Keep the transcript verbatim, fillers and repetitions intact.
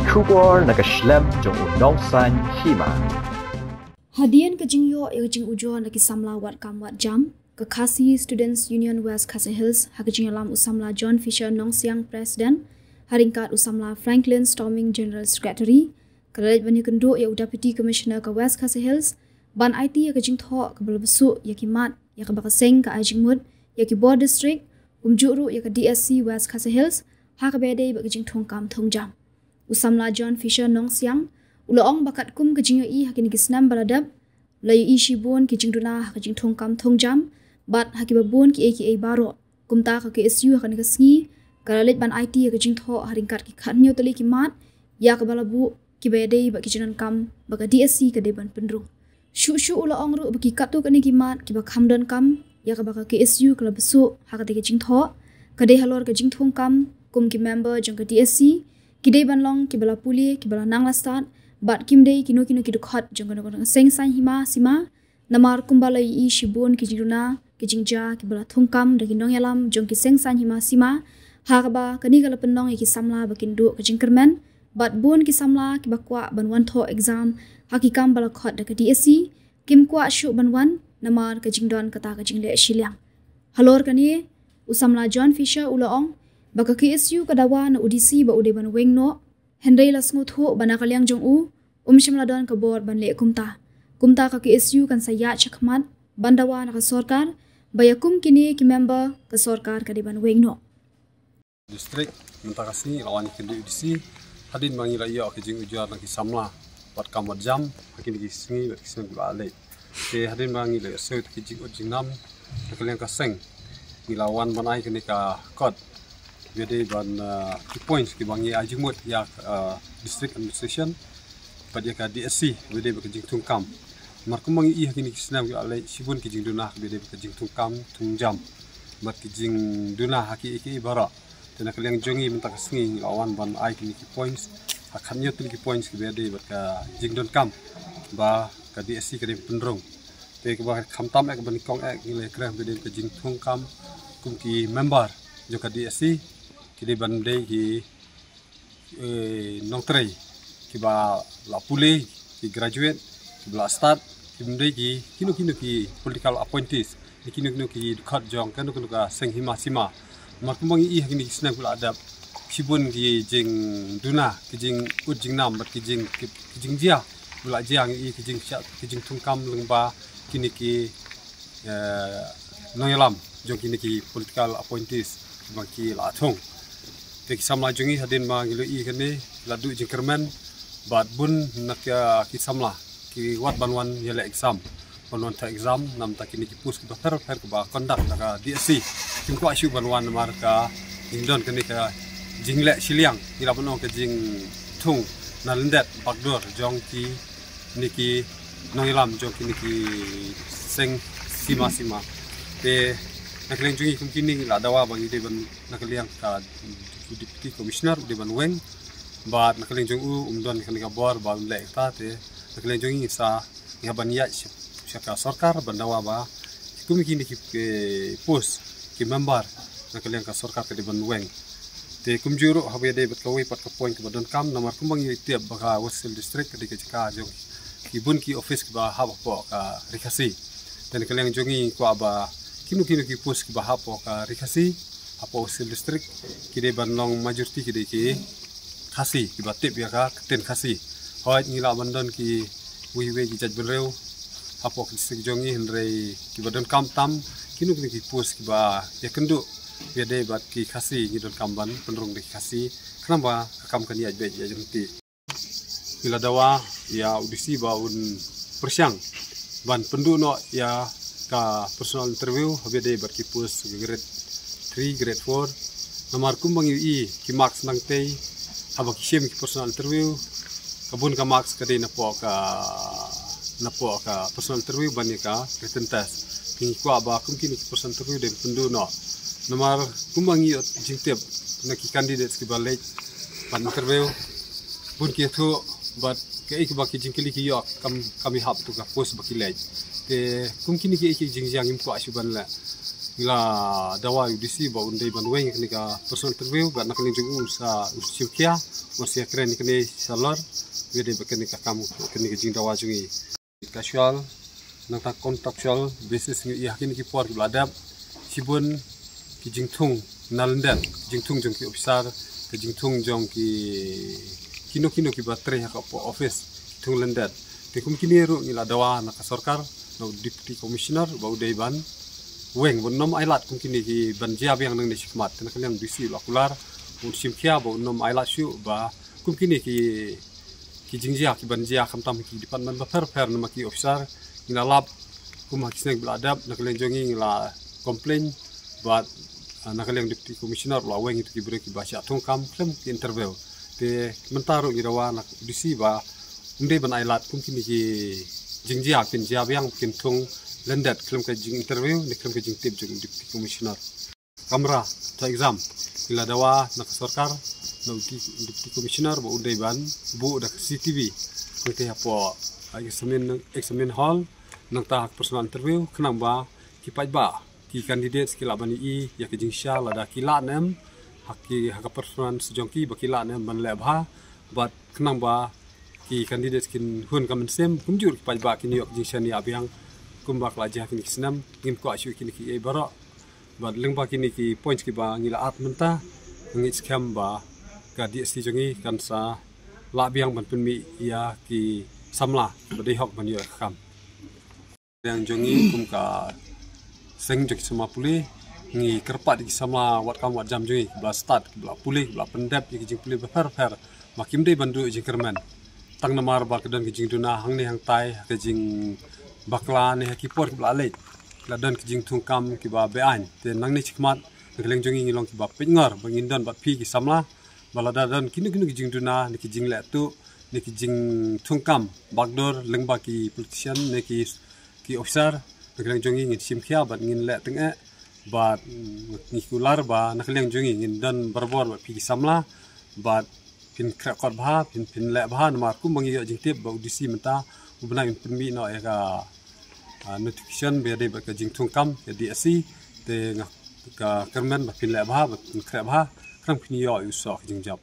Khubor na ka shlem jong u nongsan hima. Hadien ka jingïoh ïa ka jingujor na ki samla wad kam wad jam, ka Khasi Students Union West Khasi Hills ha ka jingïalam u samla John Fisher Nongsiang, President, ha ryngkat u samla Franklin Storming, General Secretary, ka la leit ban ïakynduh ïa u Deputy Commissioner ka West Khasi Hills ban aiti ïa ka jingthoh kaba la bsuh ïa ki mat ïa kaba ka seng ka ai jingmut ïa ki bor district, kumjuh ruh ïa ka D S C West Khasi Hills ha kaba ïadei bad ka jingthung kam thung jam. U samla John Fisher Nongsiang u la ong ba katkum ka jingïohi ha kine ki snem ba la dep, la ïohi shibun ki jingduna ha ka jingthung kam thung jam bad ha kiba bun kiei kiei baroh. Kumta ka K S U ha kane ka sngi ka la leit ban aiti ïa ka jingthoh ha ryngkat ki khatnïew tylli ki mat ïa kaba la buh kiba ïadei bad ki jingdonkam ba ka D S C ka dei ban pynrung. Shuh shuh u la ong ruh ba ki katto katne ki mat kiba kham donkam ïa kaba ka K S U ka la bsuh ha kata ka jingthoh, ka dei halor ka jingthung kam, kum ki member jong ka D S C ki dei ban long kiba la pule, kiba la nang la stad, bad kim dei kino kino ki dkhot jong kano kano ka seng saiñ hima sima. Namar kumba la ïohi shibun ki jingduna ki jingjia kiba la thung kam da ki nongïalam jong ki seng saiñ hima sima, ha kaba kane ka la pynlong ïa ki samla ba kin duh ka jingkyrmen, bad bun ki samla kiba kwah ban wan thoh exam ha ki kam ba la khot da ka D S C kim kwah shuh ban wan namar ka jingdon kata ka jingleh shiliang. Halor kane, u samla John Fisher u la ong ba ka K S U ka dawa na u D C ba u dei ban weng noh, hynrei la sngewthuh ba na ka liang jong u um shym la don ka bor ban leh kumta. Kumta ka K S U kan sa ïaid shakhmat ban dawa na ka sorkar ba ïa kum kine ki member ka sorkar ka dei ban weng noh. District, mynta ka sngi la wan ïakynduh ïa u D C hadien ba ngi la ïoh ka jingujor na ki samla wad kam wad jam ha kine ki sngi bad ki snem kiba la leit. Te hadien ba ngi la ïohsngew ïa ki jingud jingnam na ka liang ka seng, ngi la wan ban ai kane ka kot ba dei ban, ah, ki points kiba ngi ai jingmut ïa, ah, district administration bad ïa ka D S C ba dei bad ka jingthung kam. Namar kumba ngi ïohi ha kine ki snem kiba la leit, shibun ki jingduna ba dei bad ka jingthung kam thung jam bad ki jingduna ha kiei kiei baroh. Te na ka liang jong ngi mynta ka sngi ngi la wan ban ai kine ki points, ha khatnïew tylli ki points kiba dei bad ka jingdonkam ba ka D S C ka dei pynrung. Te kaba khamtam eh, kaba nyngkong eh, ngi la kren ba dei ka jingthung kam kum ki member jong ka D S C ki dei ban dei ki, eh, nongtrei kiba la pule, ki graduate, kiba la stad, kim dei ki kino kino ki political appointees, ki kino kino ki dkhot jong kano kano ka seng hima sima. Namar kumba ngi ïohi ha kine ki snem kiba la dep, shibun ki jingduna, ki jingud jingnam bad ki jing, ki, ki jingjia kiba la jia, ngi ïohi ki jingshah, ki jingthung kam lyngba kine ki, eh, nongïalam jong kine ki political appointees kiba ki la thung. Te ki samla jong ngi hadien ba ngi la ïohi kane ki la duh jingkyrmen bad bun na ki, ki samla ki wad ban wan ïaleh exam, ban wan thoh exam na bynta kine ki post kiba pher pher kiba conduct da ka D S C. Kim kwah shuh ban wan namar ka jingdon kane ka jingleh shiliang, ngi lah ban ong ka jingthung na lyndet bakdur jong kine ki nongïalam jong kine ki seng sima sima. Te na ka liang jong ngi kum kine ngi la dawa ba ngi dei ban, na ka liang ka Deputy Commissioner u dei ban weng, bad na ka liang jong u um don kane ka bor ba un leh kata. Te na ka liang jong ngi sa ngi hap ban ïaid sha, sha ka sorkar ban dawa ba kum kine ki, eh, post ki member na ka liang ka sorkar ka dei ban weng. Te kumjuh ruh haba ïadei bad kawei pat ka point kaba donkam, namar kumba ngi tip ba ka West Hills District ka dei ka jaka jong ki bun ki office kiba hap hapoh ka Ri Khasi. Te na ka liang jong ngi kwah ba kino kino ki post kiba hap hapoh ka Ri Khasi, hapoh West Hills District, ki dei ban long majority ki dei ki Khasi, kiba tip ïa ka ktien Khasi. Hooid, ngi lah ban don kiwei kiwei ki jaitbynriew hapoh ka district jong ngi, hynrei kiba donkam tam kino kino ki post kiba ïakynduh ïadei bad ki Khasi, ngi donkam ban pynrung da ki Khasi, khnang ba ka kam kan ïaid beit ïaid ryntih. Ngi la dawa ïa u D C ba un pyrshang ban pynduh noh ïa ka personal interview haba ïadei bad ki post grade three, grade four. Namar kumba ngi ïohi ki marks nangtei haba ki shim ki personal interview, ka bun ka marks ka dei napoh ka, napoh ka personal interview ban ïa ka written test. Te ngi kwah ba kum kine ki personal interview dei pynduh noh. Namar kumba ngi ïoh jingtip na ki candidates kiba leit ban interview, bun ki ïathuh bad kaei kaba ki jingkylli ki ïoh kam, kam ïahap tu ka post ba ki leit. Te kum kine kiei ki jingjia ngim kwah shuh ban leh. Ngi la dawa ïa u D C ba un dei ban weng ïa kane ka personal interview, bad na ka liang jong u sa u shim khia, Masi kren kane shalor, wede ba kane ka kam, kane ka jingdawa jong ngi. Casual, nangta contractual basis ngi ïa kine ki por ki ba la dep, shibun ki jingthung na lyndet, jingthung jong ki officer, ki jingthung jong ki kino kino ki ba trei ha ka office, thung lyndet. Te kum kine ruh ngi la dawa na ka sorkar, na u Deputy Commissioner, ba u dei ban weng, ba un nym ailad kum kine ki ban jia biang nangne shakhmat. Te na ka liang DC la kular, un shim khia, ba un nym ailad shuh, ba kum kine ki, ki jingjia, ki ban jia, khamtam ki department bapher bapher, namar ki officer, ngi la lap, kum ha ki snem ba la dep, na ka liang jong ngi ngi la complain, bad, ah, na ka liang Deputy Commissioner, la weng ïa ki briew ki ba shah thung kam, khlem ki interview. Te mynta ruh ngi dawa na DC ba, un dei ban ailad, kum kine ki jingjia, kin jia biang, kin thung lyndet, khlem ka jing interview, ne khlem ka jingtip jong Deputy Commissioner. Kamra, to exam, ngi la dawa na ka sorkar, na u Deputy Commissioner, ba u dei ban buh da ka CCTV, nangta hapoh, ah, examine, examine hall, nangta ha ka personal interview, khnang ba ki paidbah, ki candidates ki lah ban ïohi ïa ki jingshisha lada ki lah ne em, ha ki, ha ka performance jong ki ba ki lah ne em ban leh bha, bad khnang ba ki candidates kin hun ka mynsiem, kumjuh ki paidbah kin ïoh ki jingshaniah biang, kumba ka la jia kine ki snem, ngim kwah shuh kine kiei baroh. Bad lyngba kine ki points ki ba ngi la ap mynta, ngi skhem ba ka DC jong ngi kan sa lah biang ban pynmih ïa ki samla ba dei hok ban ïoh ka kam. Liang jong ngi kum ka seng jong ki samla pule, ngi kyrpad ïa ki samla wat kam wat jam jong ngi, ki ba stad, ki ba pule, ki ba pyndep ïa ki jingpule bapher bapher, ma kim dei ban duh jingkyrmen. Tang namar ba ka don ka jingduna hangne hangtai, ka jingbakla ne ha ki por ki ba la leit, la don ka jingthung kam ki ba beaiñ. Te nangne shakhmat, na ka liang jong ngi ngi long ki ba peit ngor, ba ngin don bad phi ki samla, ba lada don kino kino ki jingduna, ne ki jingleh tuh, ne ki jingthung kam bakdor, lyngba ki politician, ne ki, ki officer, na ka liang jong ngi ngin shim khia, bad ngin leh tyngeh, bad, mm, ngi kular ba, na ka liang jong ngi ngin don barabor bad phi ki samla, bad phin khreh kot bha, phin, phin leh bha, namar kumba ngi ïoh jingtip ba u DC mynta, u bnai un pynmih noh ïa ka, ah, notification, ba ïadei bad ka jingthung kam, ka DSC, te nga, ka kyrmen ba phin leh bha, ba phin khreh bha, khnang phin ïoh ïa u soh ka jingjop.